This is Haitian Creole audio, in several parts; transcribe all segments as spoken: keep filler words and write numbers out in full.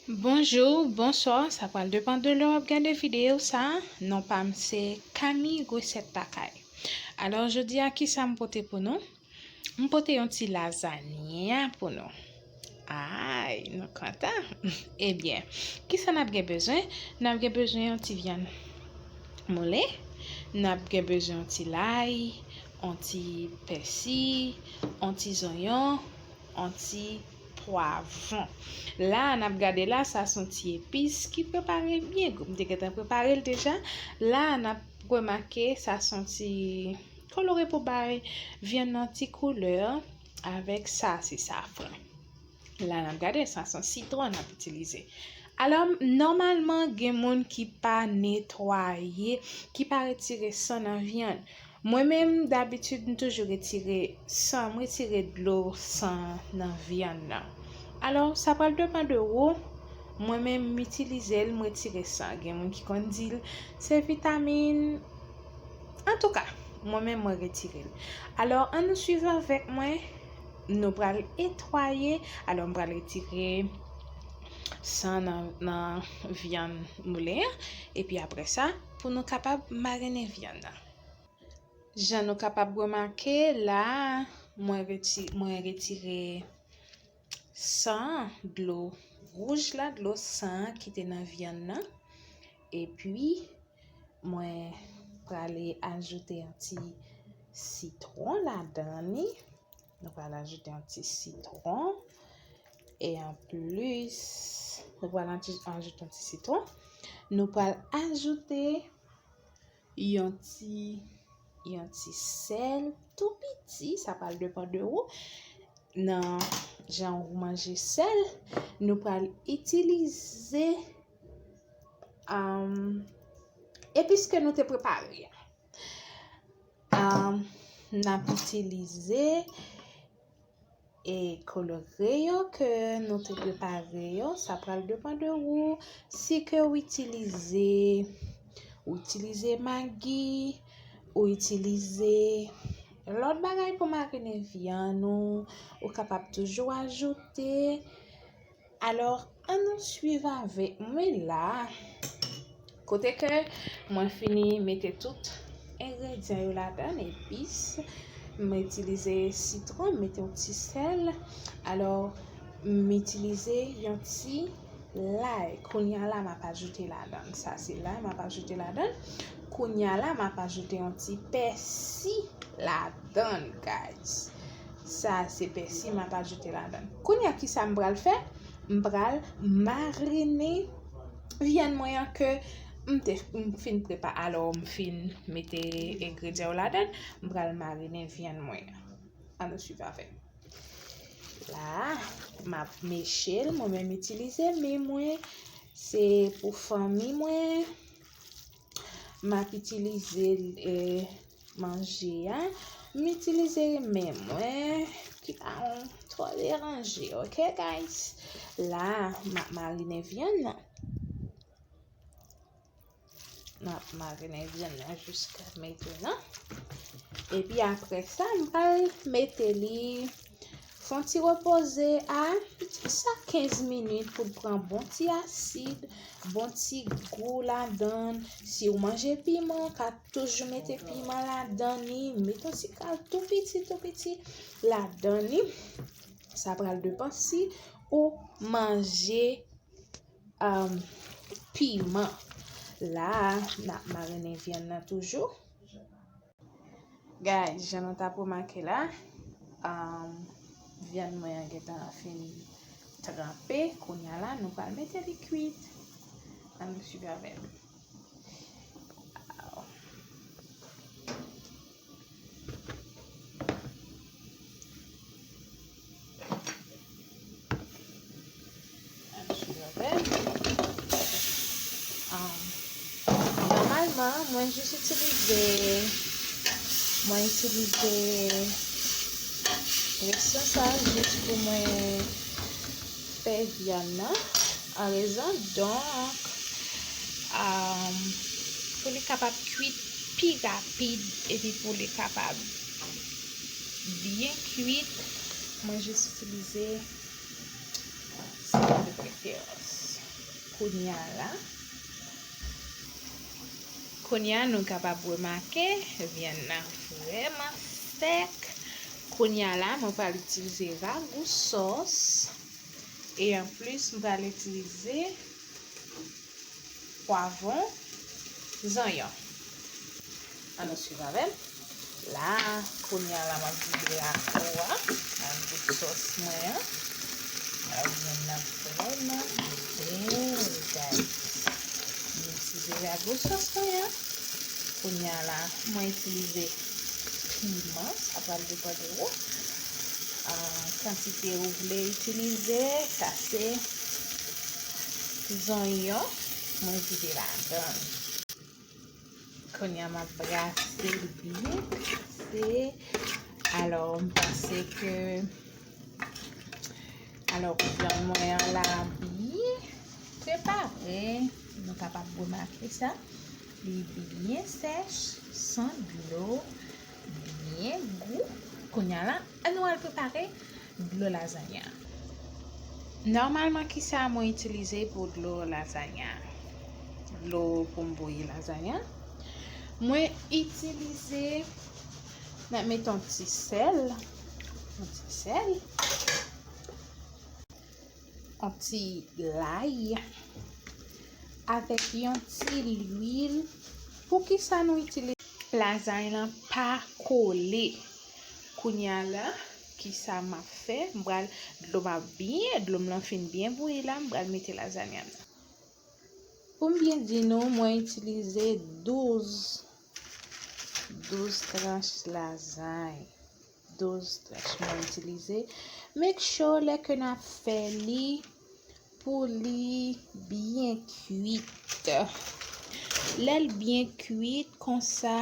Bonjou, bonswa, sa pral depann de lè w ap gade videyo sa. Non pa m se Kami Resèt Lakay. Alò, jodi a, kisa m pote pou nou? M pote yon ti lazanya pou nou. Ay, nou kontan? Ebyen, kisa n ap gen bezwen? N ap gen bezwen yon ti vyann moulen, n ap gen bezwen yon ti lay, yon ti pèsi, yon ti zonyon, yon ti pwavwon. La a n ap gade la, sa se yon ti epis ki prepare byen gou. M te gentan prepare l deja. La a n ap remake sa se yon ti kolore pou bay vyann nan ti koulè avèk sa se safran. La n ap gade sa se yon sitwon n ap itilize. Alò, nòmalman, gen moun ki pa netwaye, ki pa retire san nan vyann. Mwen menm, dabitid, m toujou retire san, m retire dlo san nan vyann nan. Alò, sa pral depann de ou. Mwen menm, m itilize l, m retire san. Gen moun ki konn di l se vitamin. Antouka, mwen menm, mwen retire l. Alò, ann nou swiv avèk mwen. Nou pral etwaye. Alò, m pral retire san nan, nan vyann moulen an. Epi apre sa, pou nou kapab marinen vyann nan. Jan nou kapab remake, la a, mwen reti-, mwen retire san, dlo wouj la, dlo san an ki te nan vyann nan. Epi, mwen prale ajoute yon ti sitwon ladan li. Nou pral ajoute yon ti sitwon. E anplis, nou pral aj-, ajoute yon ti sitwon. Nou pral ajoute yon ti, yon ti sèl tou piti, sa pral depann de ou, nan jan ou manje sèl, nou pral itilize, um, epis ke nou te prepare a. Um, n ap itilize e kolore yo ke nou te prepare yo, sa pral depann de ou. Si ke ou itilize, ou itilize magi, ou itilize lòt bagay pou marinen vyann ou, ou kapab toujou ajoute. Alò, ann nou swiv avèk mwen la. Kote ke mwen fini mete tout engredyan yo ladan, epis, m itilize sitwon, m mete yon ti sèl. Alò, m itilize yon ti lay. Kounye a la, m ap ajoute ladan. Sa se lay, m ap ajoute ladan. Kounye a la, m ap ajoute yon ti pèsi ladan, guys. Sa se pèsi m ap ajoute ladan. Kounye a, kisa m pral fè? M pral marinen vyann mwen an ke m te, m fin prepa-, alò, m fin mete engredyan yo ladan. M pral marinen vyann mwen an. Ann nou swiv avè m. La, m ap meche l, mwen menm itilize men mwen. Se pou fanmi mwen. M ap itilize, eh, manje a. M itilize men mwen, ki pa twò deranje, ok, guys? La, m ap marinen vyann nan. M ap marinen vyann nan jiska mentenan. Epi apre sa, m pral mete li fè yon ti repoze a sa kenz minit pou l pran bon ti asid, bon ti gou ladan l. Si w manje piman, w ka toujou mete piman ladan li. Mete yon ti kal tou piti, tou piti ladan li. Sa pral depann si ou manje, um, piman. La a, n ap marinen vyann nan toujou. Guys, jan nou t ap remake la, um, vyann mwen an gentan fin tranpe. Kounye a la, nou pral mete li kwit. Ann swiv avè m. Ann swiv avè m. Um, nòmalman, mwen jis itilize, mwen itilize presyon sa jis pou mwen fè vyann nan an rezon. Donk, um, pou li kapab kwit pi rapid epi pou li kapab byen kwit, mwen jis itilize sèl de preferans. Kounye a la, kounye a nou kapab remake vyann nan vrèman sèk. Kounye a la, mwen pral itilize ragou sòs. E anplis, mwen pral itilize pwavwon, zonyon. Ann nou swiv avè m. La, kounye a la, m ap vide ragou a ak gout sòs mwen an. Al vyann nan vrèman bèl, guys. M itilize ragou sòs mwen an. Kounye a la, mwen itilize piman, sa pral depann de ou. Ah, kantite ou vle itilize, sa se zonyon, mwen vide ladan l. Kounye a, m ap brase l byen brase. Alò, m panse ke, alò, vyann mwen an la byen prepare. Nou kapab remake sa. Li byen sèch, san dlo, byen gou. Kounye a la, ann nou al prepare dlo lazanya. Nòmalman, kisa mwen itilize pou dlo lazanya? Dlo pou m bouyi lazanya. Mwen itilize, m ap met yon ti sèl, yon ti sèl, yon ti lay, avèk yon ti lwil. Poukisa nou itilize lazany lan pa kole? Kounye a la, kisa m ap fè? M pral, dlo m ap byen, dlo m lan fin byen bouyi la, m pral mete lazanya m nan. Pou m byen di nou, mwen itilize douz, douz tranch lazany. Douz tranch mwen itilize. Make sure lè ke n ap fè li, pou li byen kwit. Lè l byen kwit konsa,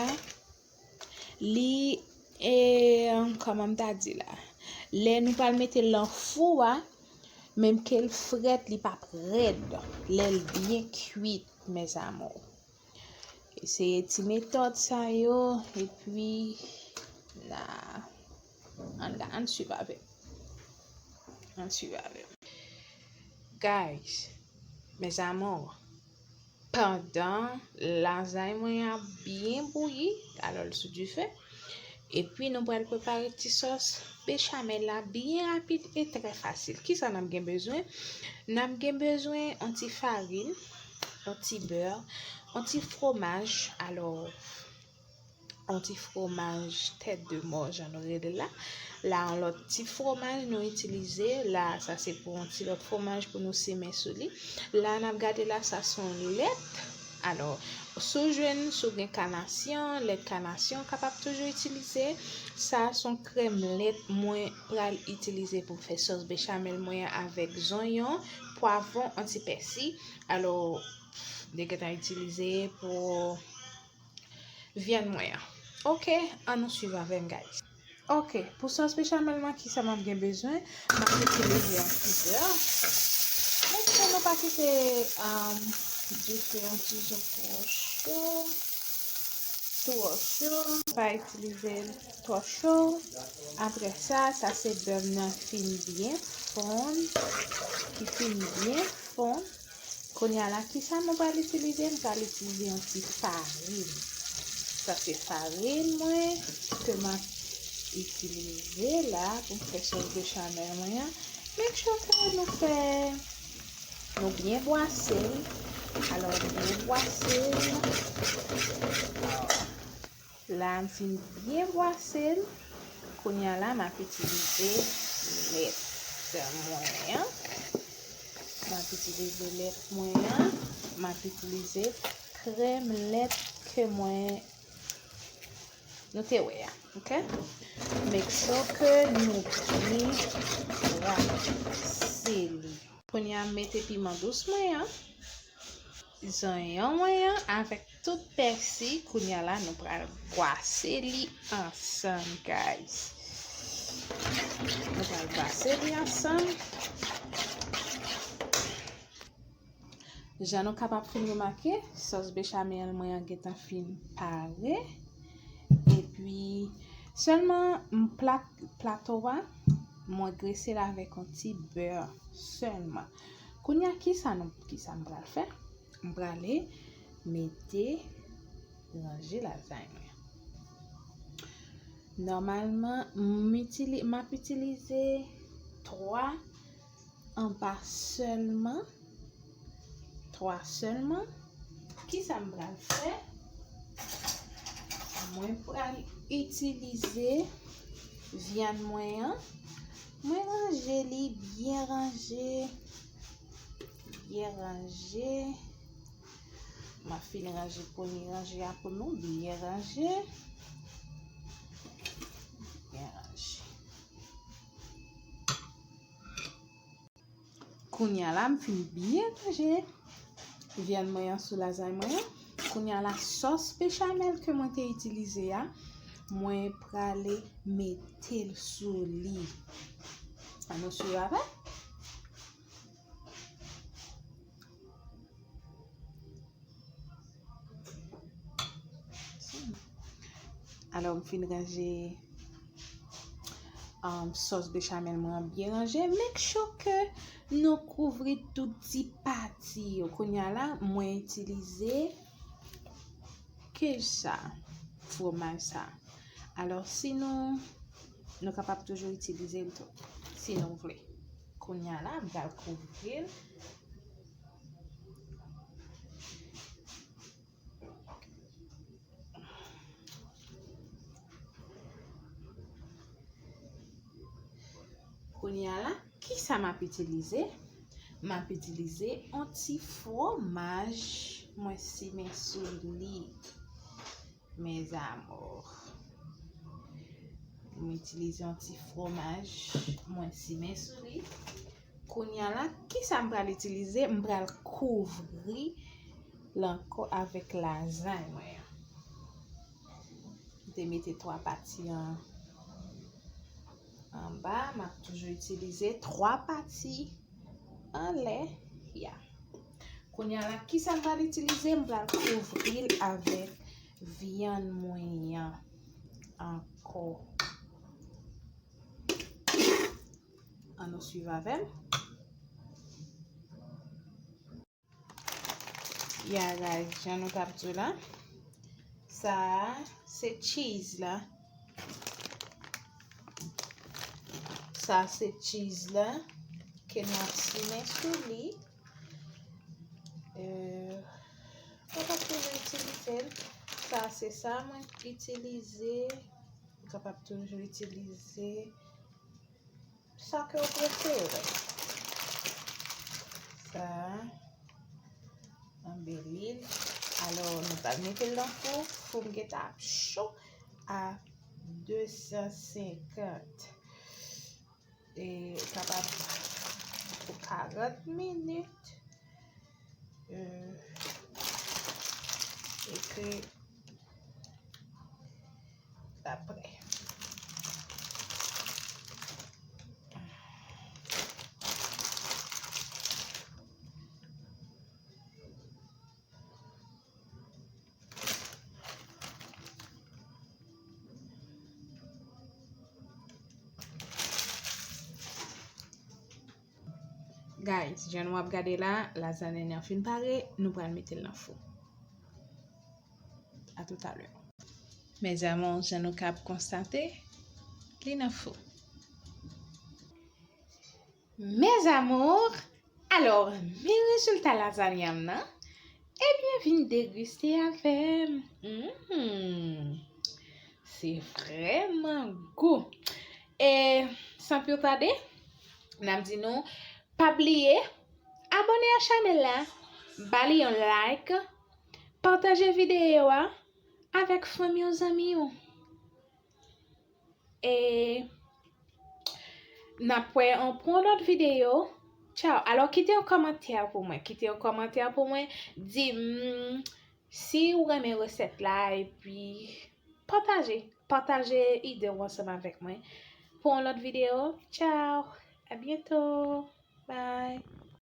li, e, kòman m ta di la? Lè nou pral mete l nan fou a, menm ke l frèt, li p ap rèd. Lè l byen kwit, mes amours. Eseye ti metòd sa yo, epi na, ann, ann swiv avè m. Ann swiv avè m. Guys, mes amours, pandan lazany mwen ap byen bouyi, alò l sou dife, epi nou pral prepare ti sòs bechamel la byen rapid e trè fasil. Kisa n ap gen bezwen? N ap gen bezwen yon ti farin, yon ti bè, yon ti fromaj, alò, yon ti fromaj tèt de mò, jan nou rele l la. La, yon lòt ti fromaj nou itilize. La, sa se pou yon ti lòt fromaj pou nou simen sou li. La, n ap gade la, sa se yon lèt. Alò, si w jwenn, si w gen kanasyon, lèt kanasyon, w kapab toujou itilize. Sa se yon krèm lèt mwen pral itilize pou m fè sòs bechamel mwen an avèk zonyon, pwavwon, yon ti pèsi. Alò, m te gentan itilize pou vyann mwen an. Oke, ann nou swiv avè m, guys. Oke, pou sòs bechamel mwen, kisa m ap gen bezwen? M ap itilize yon ti bè. Make sure nou pa kite, um, dife an ti jan twò cho. Twò cho. Pa itilize l twò cho. Apre sa, sa se bè m nan fin byen fonn. Ki fin byen fonn. Kounye a la, kisa nou pral itilize? Nou pral itilize yon ti farin. Sa se farin mwen ke m ap itilize la pou m fè sòs bechamel mwen an. Make sure ke nou fè, nou byen bwase l. Alò, byen bwase l. La, m fin byen bwase l. Kounye a la, m ap itilize lèt mwen an. M ap itilize lèt mwen an. M ap itilize krèm lèt ke mwen, nou te wè a, oke? Make sure ke nou byen brase li. Kounye a, m mete piman dous mwen an, zonyon mwen an, avèk tout pèsi. Kounye a la, nou pral bwase li ansanm, guys. Nou pral bwase li ansanm. Jan nou kapab fin remake, sòs bechamel mwen an gentan fin pare. Epi, sèlman, m plat, plato a, mwen grese l avèk yon ti bè sèlman. Kounye a, kisa nou, kisa m pral fè? M prale mete, ranje lazay mwen. Nòmalman, m itili-, m ap itilize twa anba sèlman. Twa sèlman. Kisa m pral fè? Mwen pral itilize vyann mwen an. Mwen ranje li byen ranje. Byen ranje. M ap fin ranje premye ranje a pou nou. Byen ranje. Byen ranje. Kounye a la, m fin byen ranje vyann mwen an sou lazay mwen an. Kounye a la, sòs bechamel ke mwen te itilize a, mwen prale mete l sou li. Ann nou swiv avè m. Alò, m fin ranje, um, sòs bechamel mwen an byen ranje. Make sure ke nou kouvri tout ti pati yo. Kounye a la, mwen itilize kej sa, fwomaj sa. Alò, si nou, nou kapab toujou itilize l tou, si nou vle. Kounye a la, m pral kouvri l. Kounye a la, kisa m ap itilize? M ap itilize yon ti fwomaj mwen simen sou li. Mes amours. M itilize yon ti fwomaj mwen simen sou li. Kounye a la, kisa m pral itilize? M pral kouvri l ankò avèk lazay mwen an. M te mete twa pati an anba, m ap toujou itilize twa pati anlè a. Kounye a la, kisa m pral itilize? M pral kouvri l avèk vyann mwen an ankò. Ann nou swiv avè m. Ya, guys, jan nou t ap di w la, sa a se cheese la. Sa a se cheese la ke n ap simen sou li. Euh, ou kapab toujou itilize l. Sa a se sa mwen itilize. Ou kapab toujou itilize sa ke w prefere. Sa a, anbeli l. Alò, nou pral mete l nan fou. Fou m gentan ap cho a de san senkant. E, ou kapab pou karant minit. Euh, e ke l ap prè. Guys, jan nou ap gade la, lazanyen an fin pare, nou pral mete l nan fou. A toutalè. Mes amours, jan nou kab konstate, li nan fou. Mes amours, alò, men rezilta lazanya m nan. Ebyen, vin deguste avè m. Mm. Se vrèman gou. E, san pli tade, n ap di nou, pa bliye, abòne a chanèl la, ba li yon like, pataje videyo a avèk fanmi w, zanmi w. E n ap wè an, pou yon lòt videyo. Tchaw. Alò, kite yon kòmantè pou mwen. Kite yon kòmantè pou mwen. Di m si w renmen resèt la, epi pataje. Pataje ide w ansanm avèk mwen. Pou yon lòt videyo. Tchaw. A byento. Bye.